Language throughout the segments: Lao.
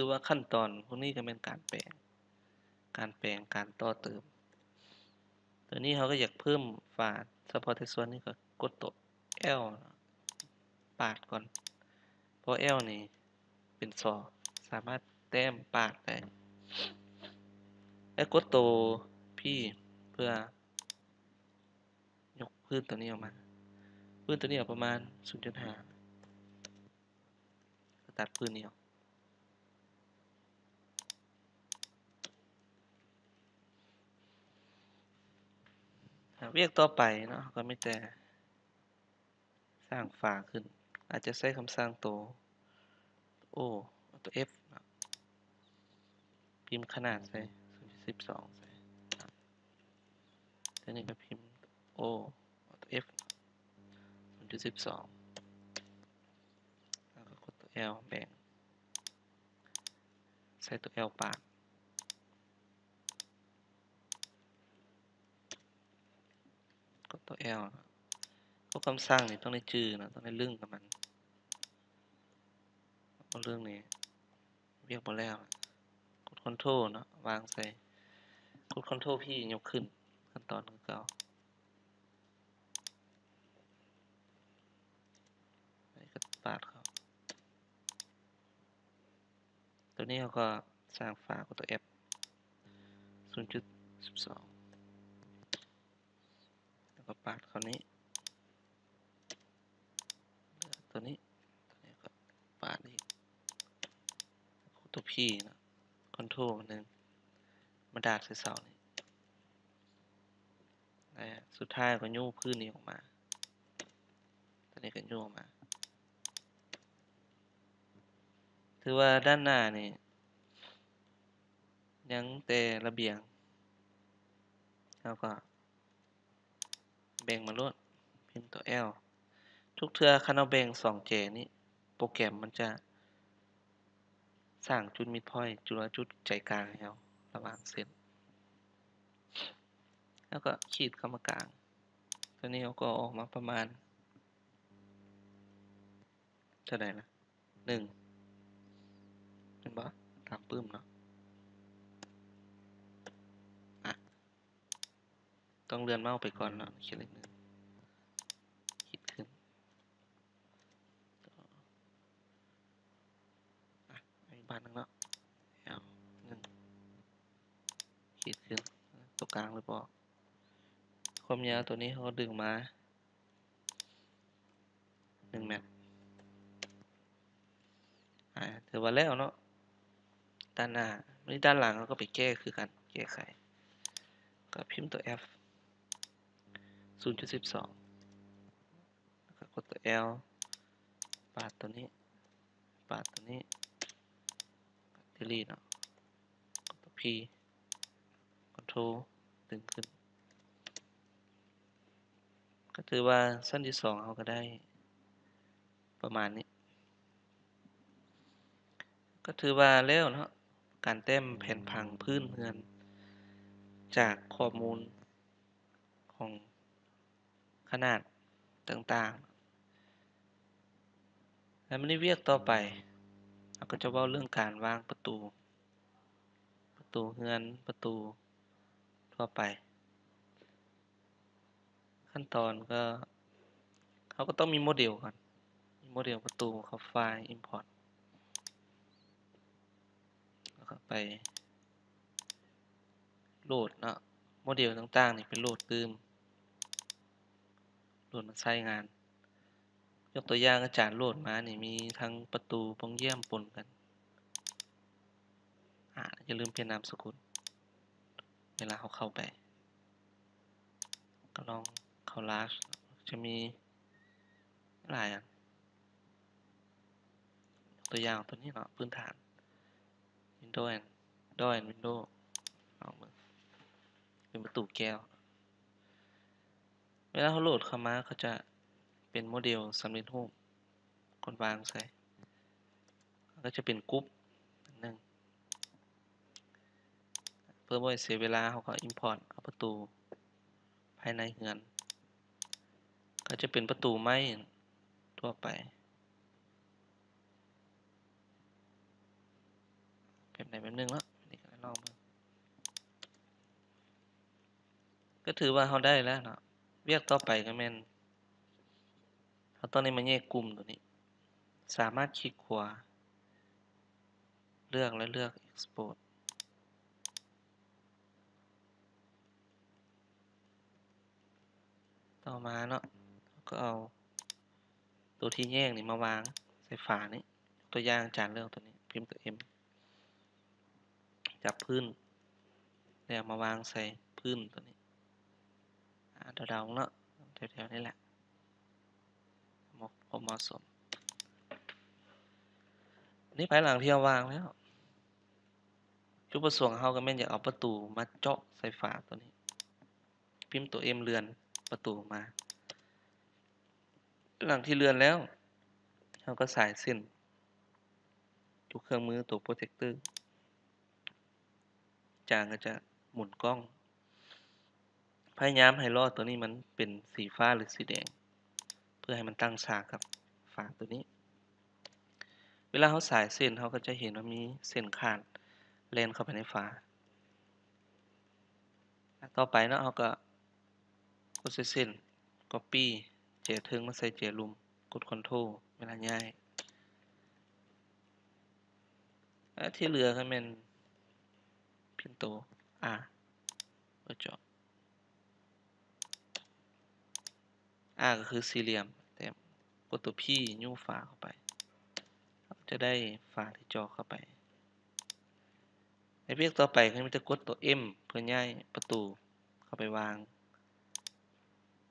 ຄືວ່າຂັ້ນຕອນພວກນີ້ກໍແມ່ນການແປງ ການແປງ ການຕໍ່ເຕີມ. ຕົວນີ້ເຮົາກໍຢາກເພີ່ມຝາສະເພາະແຕ່ສ່ວນນີ້ ກໍກົດຕົວ L ປາດກ່ອນ ເພາະ L ນີ້ເປັນຊໍ ສາມາດແຕ້ມປາດໄດ້ ແລະ ກົດຕົວ P ເພື່ອ ຍົກພື້ນຕົວນີ້ອອກມາ ພື້ນຕົວນີ້ອອກປະມານສູນຈຸດຫ້າ ກໍຕັດພື້ນນີ້ອອກ. ອາ ວຽກຕໍ່ໄປເນາະ ເຮົາກໍມີແຕ່ສ້າງຝາຂຶ້ນ ອາດຈະໃຊ້ຄຳສັ່ງໂຕ O ໂຕ F ເນາະ ພິມຂະໜາດໃສ່ ສູນຈຸດສິບສອງ ໃສ່ ຕົວນີ້ກໍພິມ O ຕົວ F ສູນຈຸດສິບສອງ ແລ້ວກໍກົດຕົວ L ແບ່ງ ໃສ່ຕົວ L ປາດ ກົດຕົວ L ເນາະ. ພວກຄຳສັ່ງນີ້ຕ້ອງໄດ້ຈື່ເນາະ ຕ້ອງໄດ້ລຶ້ງກັບມັນ ເພາະເລື່ອງນີ້ ວຽກບໍ່ແລ້ວ ກົດ Ctrl ເນາະ ວາງໃສ່ ກົດ Ctrl P ຍົກຂຶ້ນ ຂັ້ນຕອນຄືເກົ່າ ແລ້ວກໍປາດເຂົ້າ. ຕົວນີ້ເຮົາກໍສ້າງຝາ ກົດຕົວ F ສູນຈຸດສິບສອງ ແລ້ວກໍປາດເຂົ້ານີ້ ຕົວນີ້ ຕົວນີ້ກໍປາດອີກ ກົດຕົວ P ເນາະ Ctrl ໜຶ່ງ ມາດາດໃສ່ເສົານີ້ ແລະ ສຸດທ້າຍກໍຍູ້ພື້ນນີ້ອອກມາ ຕົວນີ້ກໍຍູ້ອອກມາ. ຖືວ່າດ້ານໜ້ານີ້ຍັງແຕ່ລະບຽງ ເຮົາກໍ ແບ່ງມາໂລດ ພິມຕົວ L. ທຸກເທື່ອຄັນເຮົາແບ່ງສອງແຈນີ້ ໂປຣແກຣມມັນຈະສ້າງຈຸດ midpoint ຈຸດວ່າຈຸດໃຈກາງໃຫ້ເຮົາ ລະຫວ່າງເສັ້ນ ແລ້ວກໍຂີດເຂົ້າມາກາງ. ຕົວນີ້ເຮົາກໍອອກມາປະມານເທົ່າໃດລະ? ໜຶ່ງ ແມ່ນບໍ່? ຕາມປຶ້ມເນາະ ອະ ຕ້ອງເລື່ອນເມົ້າໄປກ່ອນເນາະ ຂີດເລກໜຶ່ງ ຂີດຂຶ້ນ ອະ ອີກບາດໜຶ່ງເນາະ L ໜຶ່ງ ຂີດຂຶ້ນ ຕົວກາງຫຼືບໍ່? ຄວາມຍາວຕົວນີ້ເຮົາກໍດຶງມາ ໜຶ່ງແມັດ ອາ ຖືວ່າແລ້ວເນາະ ດ້ານໜ້າ. ບາດນີ້ດ້ານຫຼັງເຮົາກໍໄປແກ້ຄືກັນ ແກ້ໄຂ ກໍພິມຕົວ F ສູນຈຸດສິບສອງ ແລ້ວກໍກົດຕົວ L ປາດຕົວນີ້ ປາດຕົວນີ້ Delete ເນາະ ກົດຕົວ P Ctrl ດຶງຂຶ້ນ. ກໍຖືວ່າຊັ້ນທີສອງເຮົາກໍໄດ້ປະມານນີ້ ກໍຖືວ່າແລ້ວເນາະ ການແຕ້ມແຜນຜັງພື້ນເຮືອນ ຈາກຂໍ້ມູນຂອງຂະໜາດຕ່າງໆ. ແລ້ວມາໃນວຽກຕໍ່ໄປ ເຮົາກໍຈະເວົ້າເລື່ອງການວາງປະຕູ ປະຕູເຮືອນ ປະຕູທົ່ວໄປ. ຂັ້ນຕອນກໍ ເຮົາກໍຕ້ອງມີໂມເດວກ່ອນ ມີໂມເດວປະຕູ ເຂົ້າໄຟລ໌ import ແລ້ວກໍໄປໂຫຼດເນາະ ໂມເດວຕ່າງໆນີ້ໄປໂຫຼດຕື່ມ ໂຫຼດມາໃຊ້ງານ. ຍົກຕົວຢ່າງອາຈານໂຫຼດມານີ້ ມີທັງປະຕູປ່ອງຢ້ຽມປົນກັນ. ອາ ຢ່າລືມປ່ຽນນາມສະກຸນເວລາເຮົາເຂົ້າໄປ. ກໍລອງເຂົ້າ Large ຈະມີຫຼາຍອັນ. ຕົວຢ່າງຕົວນີ້ເນາະ ພື້ນຖານ Window and Door and Window ລອງເບິ່ງ ເປັນປະຕູແກ້ວ. ເວລາເຮົາໂຫຼດເຂົ້າມາ ເຂົາຈະເປັນໂມເດວສຳເລັດຮູບ ກົດວາງໃສ່ ແລ້ວກໍຈະເປັນກຸບອັນໜຶ່ງ. ເພື່ອບໍ່ໃຫ້ເສຍເວລາ ເຮົາກໍ import ເອົາປະຕູພາຍໃນເຮືອນ ກໍຈະເປັນປະຕູໄມ້ທົ່ວໄປ. ໄດ້ແບບໜຶ່ງເນາະ ນີ້ກໍລອງເບິ່ງ ກໍຖືວ່າເຮົາໄດ້ແລ້ວເນາະ. ວຽກຕໍ່ໄປກໍແມ່ນ ເຮົາຕ້ອງໄດ້ມາແຍກກຸ່ມຕົວນີ້ ສາມາດຄລິກຂວາ ເລືອກ ແລະ ເລືອກ Export. ຕໍ່ມາເນາະ ເຮົາກໍເອົາຕົວທີ່ແຍກນີ້ມາວາງໃສ່ຝານີ້. ຕົວຢ່າງ ອາຈານເລືອກຕົວນີ້ ພິມຕົວ M ຈັບພື້ນ ແລ້ວມາວາງໃສ່ພື້ນຕົວນີ້. ອາ ເດົາໆເນາະ ແຖວໆນີ້ແຫຼະ ເໝາະ ພໍເໝາະສົມ. ນີ້ພາຍຫຼັງທີ່ເຮົາວາງແລ້ວ ຈຸດປະສົງເຮົາກໍແມ່ນຢາກເອົາປະຕູມາເຈາະໃສ່ຝາຕົວນີ້. ພິມຕົວ M ເລື່ອນປະຕູອອກມາ. ຫຼັງທີ່ເລື່ອນແລ້ວ ເຮົາກໍສາຍເສັ້ນຢູ່ເຄື່ອງມືຕົວໂປຣເຈັກເຕີ ອາຈານກໍຈະໝູນກ້ອງ ພະຍາຍາມໃຫ້ລໍ້ຕົວນີ້ມັນເປັນສີຟ້າ ຫຼື ສີແດງ ເພື່ອໃຫ້ມັນຕັ້ງສາກກັບຝາຕົວນີ້. ເວລາເຮົາສາຍເສັ້ນ ເຮົາກໍຈະເຫັນວ່າມີເສັ້ນຂາດແລ່ນເຂົ້າໄປໃນຝາ. ຕໍ່ໄປເນາະ ເຮົາກໍກົດໃສ່ເສັ້ນ Copy ແຈເທິງມາໃສ່ແຈລຸ່ມ ກົດ Ctrl ເວລາຍ້າຍ. ແລະ ທີ່ເຫຼືອກໍແມ່ນພິມໂຕ R ເພື່ອເຈາະ. R ກໍຄືສີ່ຫຼ່ຽມ ແຕ້ມ ກົດຕົວ P ຍູ້ຝາເຂົ້າໄປ ເຮົາຈະໄດ້ຝາທີ່ເຈາະເຂົ້າໄປ. ໃນວຽກຕໍ່ໄປກໍມີແຕ່ກົດຕົວ M ເພື່ອຍ້າຍປະຕູເຂົ້າໄປວາງ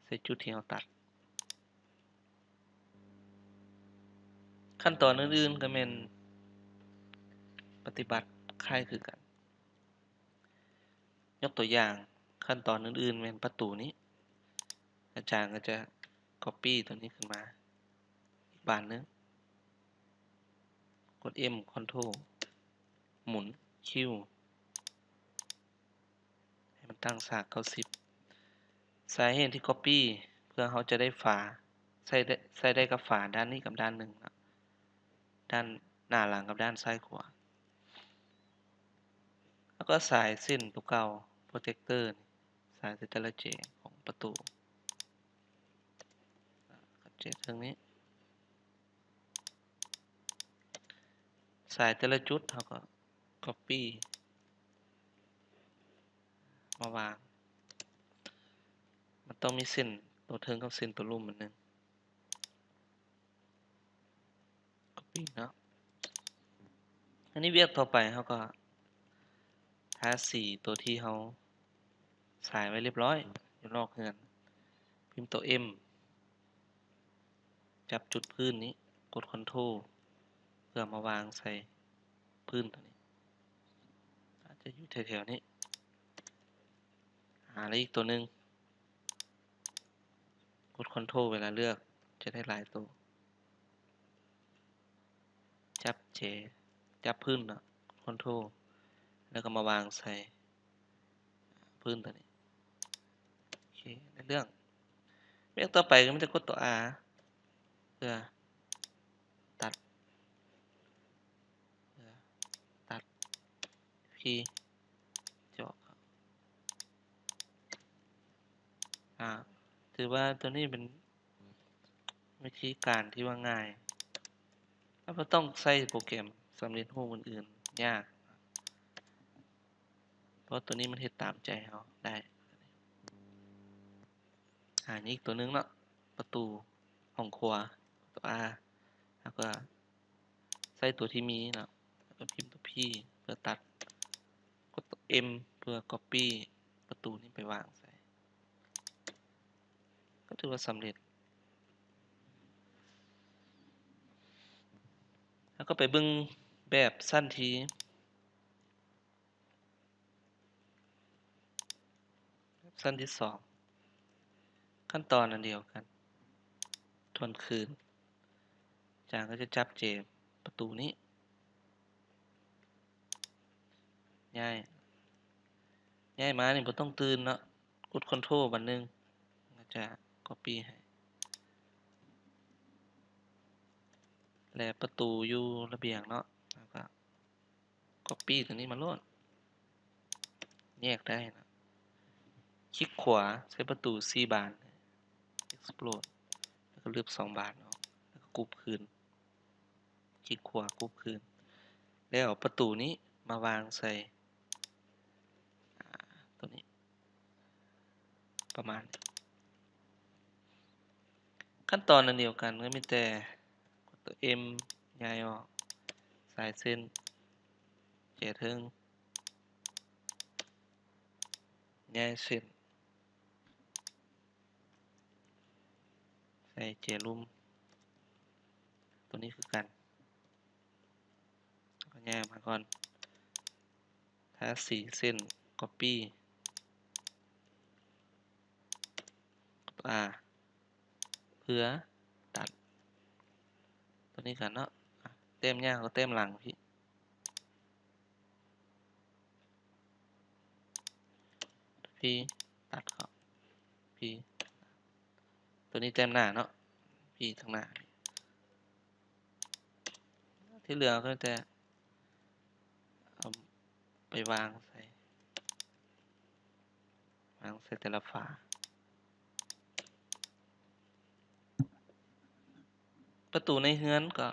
ໃສ່ຈຸດທີ່ເຮົາຕັດ. ຂັ້ນຕອນອື່ນໆກໍແມ່ນປະຕິບັດຄ້າຍຄືກັນ. ຍົກຕົວຢ່າງ ຂັ້ນຕອນອື່ນໆແມ່ນປະຕູນີ້ ອາຈານກໍຈະ Copy ຕົວນີ້ຂຶ້ນມາອີກບານໜຶ່ງ ກົດ M Ctrl ໝູນ Q ໃຫ້ມັນຕັ້ງສາກເກົ້າສິບ. ສາເຫດທີ່ Copy ເພື່ອເຮົາຈະໄດ້ຝາ ໃສ່ໄດ້ ໃສ່ໄດ້ກັບຝາດ້ານນີ້ກັບດ້ານໜຶ່ງເນາະ ດ້ານໜ້າຫຼັງກັບດ້ານຊ້າຍຂວາ. ແລ້ວກໍສາຍເສັ້ນຕົວເກົ່າ ໂປຣເຈັກເຕີນີ້ ສາຍໃສ່ແຕ່ລະແຈຂອງປະຕູ ແຈເທິງນີ້ ສາຍແຕ່ລະຈຸດເຮົາກໍ Copy ມາວາງ. ມັນຕ້ອງມີເສັ້ນຕົວເທິງກັບເສັ້ນຕົວລຸ່ມອັນໜຶ່ງ. Copy ເນາະ. ອັນນີ້ວຽກຕໍ່ໄປເຮົາກໍທາສີຕົວທີ່ເຮົາສາຍໄວ້ລຽບຮ້ອຍຢູ່ນອກເຮືອນ. ພິມຕົວ M ຈັບຈຸດພື້ນນີ້ ກົດ Ctrl ເພື່ອມາວາງໃສ່ພື້ນຕົວນີ້ ອາດຈະຢູ່ແຖວໆນີ້. ຫາ ແລ້ວອີກຕົວໜຶ່ງ ກົດ Ctrl ເວລາເລືອກຈະໄດ້ຫຼາຍໂຕ ຈັບແຈ ຈັບພື້ນເນາະ Ctrl ແລ້ວກໍມາວາງໃສ່ພື້ນຕົວນີ້. ໂອເຄ ໄດ້ເລື່ອງ. ວຽກຕໍ່ໄປກໍມີແຕ່ກົດຕົວ R ເພື່ອຕັດ ຕັດ P ເຈາະ. ອາ ຖືວ່າຕົວນີ້ເປັນວິທີການທີ່ວ່າງ່າຍ ແລະ ບໍ່ຕ້ອງໃຊ້ໂປຣແກຣມສຳເລັດຮູບອື່ນໆຍາກ ເພາະຕົວນີ້ມັນເຮັດຕາມໃຈເຮົາໄດ້. ອາ ນີ້ອີກຕົວໜຶ່ງເນາະ ປະຕູຫ້ອງຄົວ ຕົວ R ແລ້ວກໍໃຊ້ຕົວທີ່ມີເນາະ ແລ້ວກໍພິມຕົວ P ເພື່ອຕັດ ກົດຕົວ M ເພື່ອ Copy ປະຕູນີ້ໄປວາງໃສ່ ກໍຖືວ່າສຳເລັດ. ແລ້ວກໍໄປເບິ່ງແບບຊັ້ນທີ ຊັ້ນທີສອງ ຂັ້ນຕອນອັນດຽວກັນ ທວນຄືນ ອາຈານກໍຈະຈັບແຈປະຕູນີ້ ຍ້າຍ ຍ້າຍມານີ້ບໍ່ຕ້ອງຕື່ນເນາະ ກົດ Ctrl ບາດໜຶ່ງ ກໍຈະ Copy ໃຫ້ ແລະ ປະຕູຢູ່ລະບຽງເນາະ ແລ້ວກໍ Copy ຕົວນີ້ມາໂລດ ແຍກໄດ້ນະ. ຄລິກຂວາໃສ່ປະຕູສີ່ບານ Explode ແລ້ວກໍລຶບສອງບານອອກ ແລ້ວກໍກຸບຄືນ. ຄລິກຂວາກຸບຄືນ ແລ້ວເອົາປະຕູນີ້ມາວາງໃສ່ ອາ ຕົວນີ້ ປະມານນີ້. ຂັ້ນຕອນອັນດຽວກັນ ກໍມີແຕ່ກົດຕົວ M ຍ້າຍອອກ ສາຍເສັ້ນ ແຈເທິງ ຍ້າຍເສັ້ນ ໃສ່ແຈລຸ່ມ ຕົວນີ້ຄືກັນ ກໍຍ້າຍອອກມາກ່ອນ ທາສີເສັ້ນ Copy ຕົວ R ເພື່ອຕັດ ຕົວນີ້ກັນເນາະ ແຕ້ມຫຍ້າກໍແຕ້ມຫຼັງພີ້ ພີ້ຕັດເຂົ້າ ພີ້ ຕົວນີ້ແຕ້ມໜ້າເນາະ ພີ້ທາງໜ້າ ທີ່ເຫຼືອກໍແຕ່ເອົາໄປວາງໃສ່ ວາງໃສ່ແຕ່ລະຝາ. ປະຕູໃນເຮືອນກໍ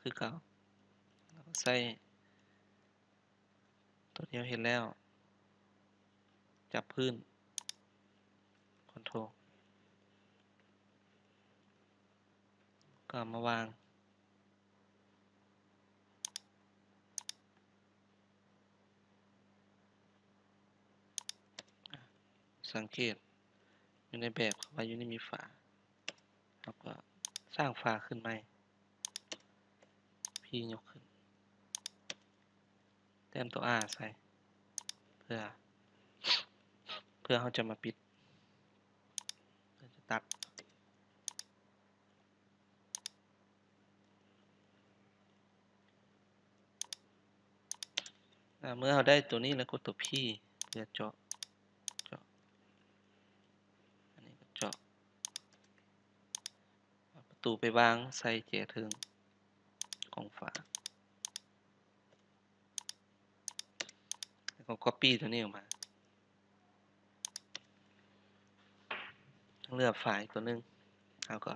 ຄືເກົ່າ ເຮົາກໍໃຊ້ຕົວທີ່ເຮົາເຮັດແລ້ວ ຈັບພື້ນ Ctrl ກໍເອົາມາວາງ. ສັງເກດຢູ່ໃນແບບ ເຂົາວ່າຢູ່ນີ້ມີຝາ ເຮົາກໍສ້າງຝາຂຶ້ນໃໝ່ ພີ້ຍົກຂຶ້ນ ແຕ້ມຕົວ R ໃສ່ ເພື່ອ ເພື່ອເຮົາຈະມາປິດ ເພື່ອຈະຕັດ. ອາ ເມື່ອເຮົາໄດ້ຕົວນີ້ແລ້ວ ກົດຕົວ P ເພື່ອເຈາະ ເຈາະ ອັນນີ້ກໍເຈາະ ເອົາປະຕູໄປວາງໃສ່ແຈເທິງຂອງຝາ. ແລ້ວກໍ copy ຕົວນີ້ອອກມາ ເຫຼືອຝາອີກຕົວໜຶ່ງ ເຮົາກໍ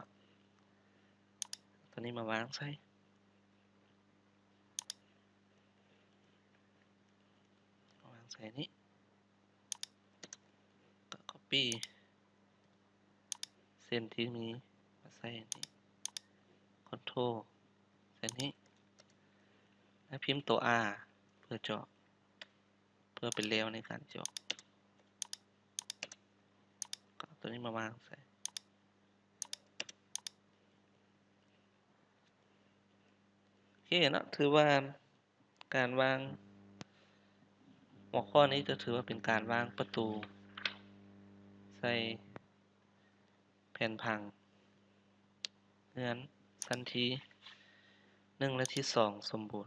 ຕົວນີ້ມາວາງໃສ່ ວາງໃສ່ນີ້ ກໍ copy ເສັ້ນທີ່ມີມາໃສ່ນີ້ Ctrl ໃສ່ນີ້ ແລ້ວພິມຕົວ R ເພື່ອເຈາະ ເພື່ອເປັນແລວໃນການເຈາະ ກໍເອົາຕົວນີ້ມາວາງໃສ່. ໂອເຄເນາະ ຖືວ່າການວາງ ຫົວຂໍ້ນີ້ຈະຖືວ່າເປັນການວາງປະຕູໃສ່ແຜ່ນຜັງເຮືອນຊັ້ນທີໜຶ່ງ ແລະ ທີສອງສົມບູນ.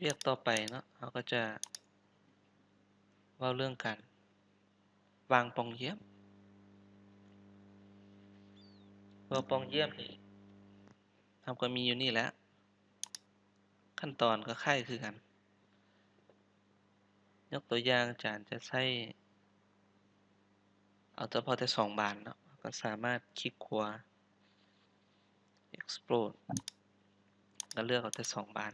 ວຽກຕໍ່ໄປເນາະ ເຮົາກໍຈະເວົ້າເລື່ອງການວາງປ່ອງຢ້ຽມ. ເວົ້າປ່ອງຢ້ຽມນີ້ ເຮົາກໍມີຢູ່ນີ້ແຫຼະ ຂັ້ນຕອນກໍຄ້າຍຄືກັນ. ຍົກຕົວຢ່າງ ອາຈານຈະໃຊ້ເອົາສະເພາະແຕ່ສອງບານເນາະ ກໍສາມາດຄລິກຂວາ Explode ກໍເລືອກເອົາແຕ່ສອງບານ.